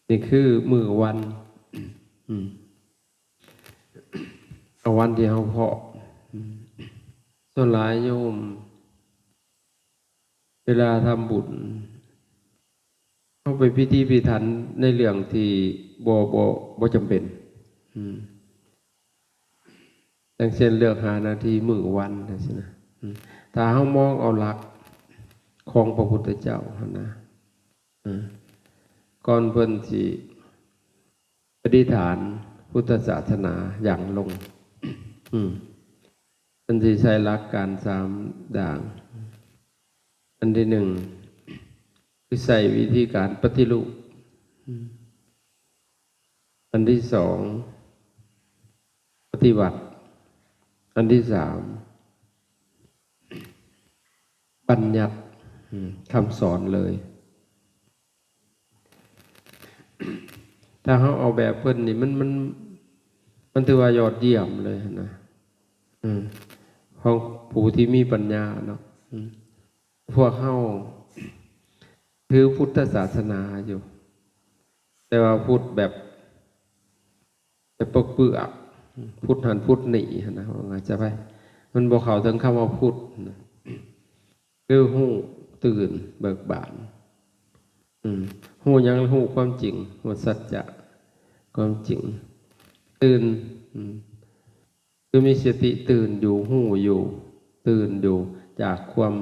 ນີ້ຄືມື້ວັນ ອືມ ເອົາວັນທີ່ເຮົາເພາະ ອືມ ສ່ວນຫຼາຍໂຍມ ເວລາທຳບຸນ ເຮົາໄປພິຖີພິຖັນໃນເລື່ອງທີ່ບໍ່ ບໍ່ ບໍ່ຈຳເປັນ ອືມ ຢ່າງເຊັ່ນເລືອກຫ້ານາທີມື້ວັນຈັ່ງຊີ້ນະ ອືມ ຖ້າເຮົາມອງເອົາຫຼັກຂອງພະພຸດທະເຈົ້າຫັ້ນນະ ອືມ ກ່ອນເພິ່ນຊິ ປະດິຖານພຸດທະສາສະໜາຢ່າງລົງ ອືມ ເພິ່ນຊິໃຊ້ຫຼັກການສາມຢ່າງ ອັນທີໜຶ່ງ ຄືໃຊ້ວິທີການປະຕິຮູບ ອືມ ອັນທີສອງ ປະຕິວັດ ອັນທີສາມ ບັນຍັດ ອືມ ຄຳສອນເລີຍ. ຖ້າເຮົາເອົາແບບເພິ່ນນີ້ ມັນ ມັນ ມັນຖືວ່າຍອດຢ້ຽມເລີຍຫັ້ນນະ ອືມ ຂອງຜູ້ທີ່ມີປັນຍາເນາະ ອືມ ພວກເຮົາຖືພຸດທະສາສະໜາຢູ່ ແຕ່ວ່າພຸດແບບ ແຕ່ປົກເປືອກ ພຸດຫັ້ນພຸດນີ້ຫັ້ນນະ ວ່າງ່າຍຊະໄປ ມັນບໍ່ເຂົ້າເຖິງຄຳວ່າພຸດນະ ຄືຮູ້ຕື່ນເບີກບານ ອືມ ຮູ້ຫຍັງ? ຮູ້ຄວາມຈິງ ຮູ້ສັດຈະຄວາມຈິງ ຕື່ນ ອືມ ຄືມີສະຕິຕື່ນຢູ່ ຮູ້ຢູ່ ຕື່ນຢູ່ ຈາກຄວາມ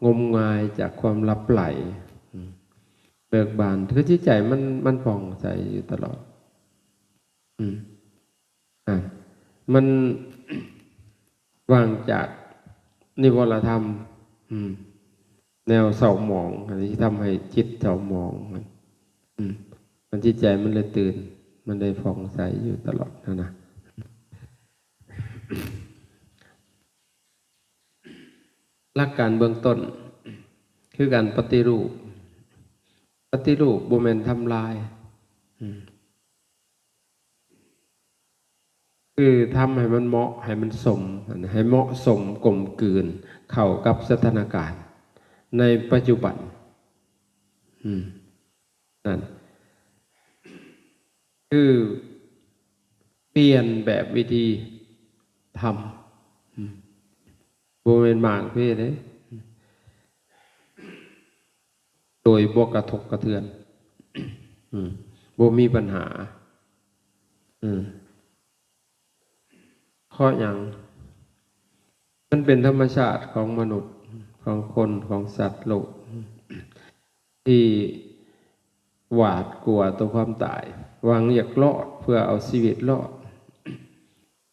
ງົມງາຍ ຈາກຄວາມຫຼັບໄຫຼ ອືມ ເບີກບານ ຄືຈິດໃຈມັນ ມັນຜ່ອງໃສຢູ່ຕະຫຼອດ. ອືມ ອ່າ ມັນວ່າງຈາກນິວອນລະທຳ ອືມ ແນວເສົ້າໝອງ ອັນທີ່ທຳໃຫ້ຈິດເສົ້າໝອງ ອືມ ມັນຈິດໃຈມັນເລີຍຕື່ນ ມັນເລີຍຜ່ອງໃສຢູ່ຕະຫຼອດຫັ້ນນະ. ຫຼັກການເບື້ອງຕົ້ນ ຄືການປະຕິຮູບ ປະຕິຮູບບໍ່ແມ່ນທຳລາຍ ອືມ ຄືທຳໃຫ້ມັນເໝາະ ໃຫ້ມັນສົມ ໃຫ້ເໝາະສົມກົມກືນເຂົ້າກັບສະຖານະການໃນປັດຈຸບັນ ອືມ ນັ້ນ ຄືປ່ຽນແບບວິທີທຳ ອືມ ບໍ່ແມ່ນໝາກເພເດ້ ໂດຍບໍ່ກະທົບກະເທືອນ ອືມ ບໍ່ມີບັນຫາ ອືມ ເພາະຫຍັງ? ມັນເປັນທຳມະຊາດຂອງມະນຸດ ຂອງຄົນ ຂອງສັດໂລກ ທີ່ຫວາດກົວຕໍ່ຄວາມຕາຍ ຫວັງຢາກລອດເພື່ອເອົາຊີວິດລອດ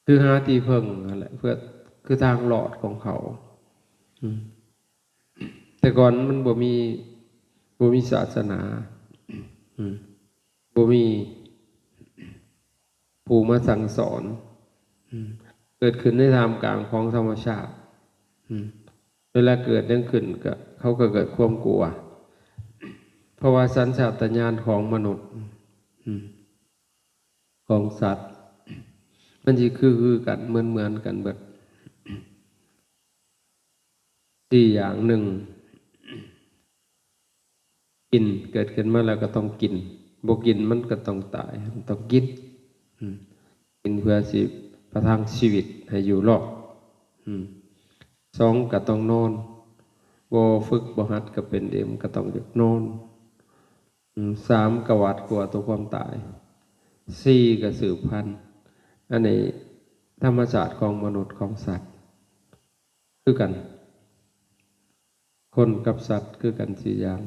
ຄືຫາທີ່ເພິ່ງຫັ້ນແຫຼະ ເພື່ອ ຄືທາງລອດຂອງເຂົາ ອືມ ແຕ່ກ່ອນມັນບໍ່ມີ ບໍ່ມີສາສະໜາ ອືມ ບໍ່ມີຜູ້ມາສັ່ງສອນ ອືມ ເກີດຂຶ້ນໃນທ່າມກາງຂອງທຳມະຊາດ ອືມ ເວລາເກີດຫຍັງຂຶ້ນກໍ ເຂົາກໍເກີດຄວາມກົວ ເພາະວ່າສັນຊາດຕະຍານຂອງມະນຸດ ອືມ ຂອງສັດ ມັນຊິຄື ຄືກັນ ເໝືອນ ເໝືອນກັນເບິດ ສີ່ຢ່າງ ໜຶ່ງ ກິນ ເກີດຂຶ້ນມາແລ້ວກໍຕ້ອງກິນ ບໍ່ກິນມັນກໍຕ້ອງຕາຍ ຕ້ອງກິນ ອືມ ກິນເພື່ອຊິປະທັງຊີວິດໃຫ້ຢູ່ລອດ ອືມ ສອງ ກໍຕ້ອງນອນ ບໍ່ຝຶກບໍ່ຫັດກໍເປັນເອງ ມັນກໍຕ້ອງຢາກນອນ ອືມ ສາມ ກໍຫວາດກົວຕໍ່ຄວາມຕາຍ ສີ່ ກໍສືບພັນ ອັນນີ້ທຳມະຊາດຂອງມະນຸດ ຂອງສັດ ຄືກັນ ຄົນກັບສັດຄືກັນສີ່ຢ່າງ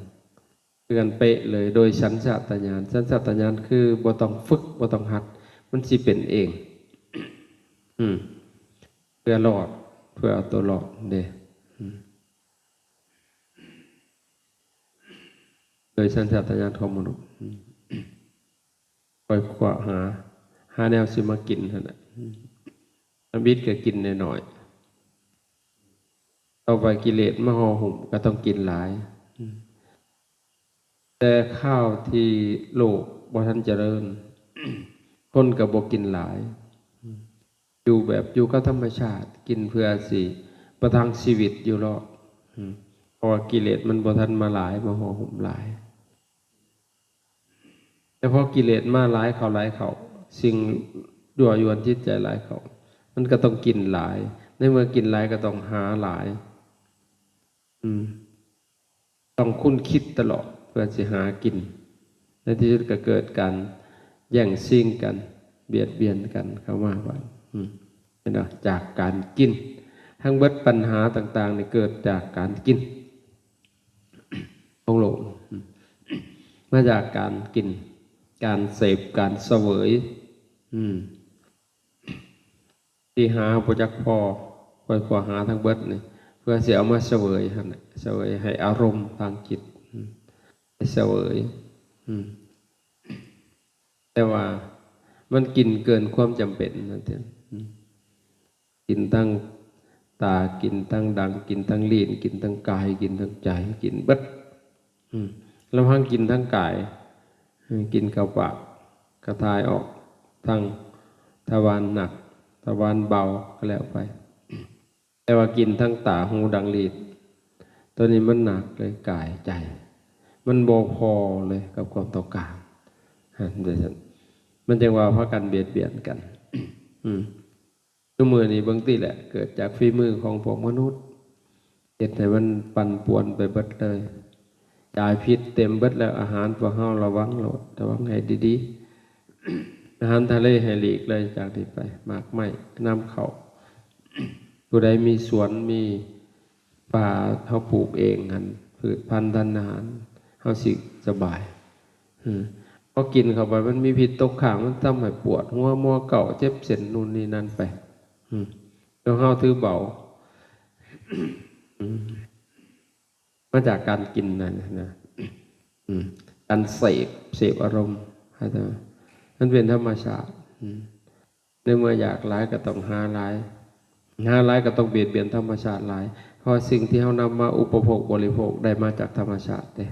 ຄືກັນເປະເລີຍ ໂດຍສັນຊາດຕະຍານ ສັນຊາດຕະຍານຄືບໍ່ຕ້ອງຝຶກ ບໍ່ຕ້ອງຫັດ ມັນຊິເປັນເອງ ອືມ ເພື່ອລອດ ເພື່ອເອົາຕົວລອດເດ້ ອືມ ໂດຍສັນຊາດຕະຍານຂອງມະນຸດ ອືມ ຂ້ອຍຄວ້າຫາ ຫາແນວຊິມາກິນຫັ້ນແຫຼະ ອືມ ທຳອິດກໍກິນໜ້ອຍໆ ຕໍ່ໄປກິເລດມາຫໍ່ຫຸ້ມກໍຕ້ອງກິນຫຼາຍ ອືມ ແຕ່ຄາວທີ່ໂລກບໍ່ທັນຈະເລີນ ຄົນກໍບໍ່ກິນຫຼາຍ ອືມ ຢູ່ແບບ ຢູ່ກັບທຳມະຊາດ ກິນເພື່ອຊິປະທັງຊີວິດຢູ່ລອດ ອືມ ເພາະວ່າກິເລດມັນບໍ່ທັນມາຫຼາຍ ມາຫໍ່ຫຸ້ມຫຼາຍ. ແຕ່ພໍກິເລດມາຫຼາຍເຂົ້າ ຫຼາຍເຂົ້າ ສິ່ງຍົວະຢວນຈິດໃຈຫຼາຍເຂົ້າ ມັນກໍຕ້ອງກິນຫຼາຍ ໃນເມື່ອກິນຫຼາຍກໍຕ້ອງຫາຫຼາຍ ອືມ ຕ້ອງຄຸນຄິດຕະຫຼອດເພື່ອຊິຫາກິນ ໃນທີ່ສຸດກໍເກີດການແຍ່ງຊິງກັນ ບຽດບຽນກັນເຂົ້າມາບາດ ອືມ ເຫັນບໍ່? ຈາກການກິນ ທັງເບິດບັນຫາຕ່າງໆນີ້ເກີດຈາກການກິນ ຂອງໂລກ ອືມ ມາຈາກການກິນ ການເສບ ການສະເຫວີຍ ອືມ ທີ່ຫາບໍ່ຈັກພໍ ຂ້ອຍຄວ້າຫາທັງເບິດນີ້ ເພື່ອຊິເອົາມາສະເຫວີຍຫັ້ນແຫຼະ ສະເຫວີຍໃຫ້ອາລົມທາງຈິດ ອືມ ໄປສະເຫວີຍ ອືມ ແຕ່ວ່າມັນກິນເກີນຄວາມຈຳເປັນນັ້ນເອງ ອືມ ກິນທັງຕາ ກິນທັງດັງ ກິນທັງລີ້ນ ກິນທັງກາຍ ກິນທັງໃຈ ກິນເບິດ ອືມ ລຳພັງກິນທັງກາຍ ກິນເຂົ້າປາກ ກະຖ່າຍອອກທາງທະວານໜັກ ທະວານເບົາກໍແລ້ວໄປ ແຕ່ວ່າກິນທັງຕາ ຫູ ດັງ ລີ້ນ ໂຕນີ້ມັນໜັກເລີຍ ກາຍ ໃຈ ມັນບໍ່ພໍເລີຍກັບຄວາມຕ້ອງການ ຫັ້ນ ມັນຈັ່ງວ່າພາກັນບຽດບຽນກັນ ອືມ ທຸກມື້ນີ້ເບິ່ງຕິແຫຼະ ເກີດຈາກຝີມືຂອງພວກມະນຸດ ເຮັດໃຫ້ມັນປັ່ນປ່ວນໄປເບິດເລີຍ ຢາພິດເຕັມເບິດແລ້ວ ອາຫານພວກເຮົາລະວັງໂລດ ລະວັງໃຫ້ດີໆ ອາຫານທະເລໃຫ້ຫຼີກເລີຍ ຈາກນີ້ໄປ ໝາກໄມ້ນຳເຂົ້າ ຜູ້ໃດມີສວນມີປ່າ ເຮົາປູກເອງຫັ້ນ ພືດພັນທານອາຫານ ເຮົາຊິສະບາຍ ອືມ ພໍກິນເຂົ້າໄປມັນມີພິດຕົກຄ້າງ ມັນທຳໃຫ້ປວດຫົວ ມົວເກົາ ເຈັບເສັ້ນ ນູ່ນນີ້ນັ້ນໄປ ອືມ ແລ້ວເຮົາຖືເບົາ ອືມ ມາຈາກການກິນນັ້ນນະ ອືມ ການເສບ ເສບອາລົມ ມັນເປັນທຳມະຊາດ ອືມ ໃນເມື່ອຢາກຫຼາຍກໍຕ້ອງຫາຫຼາຍ ຫາຫຼາຍກໍຕ້ອງບຽດບຽນທຳມະຊາດຫຼາຍ ເພາະສິ່ງທີ່ເຮົານຳມາອຸປະໂພກບໍລິໂພກໄດ້ມາຈາກທຳມະຊາດເດ້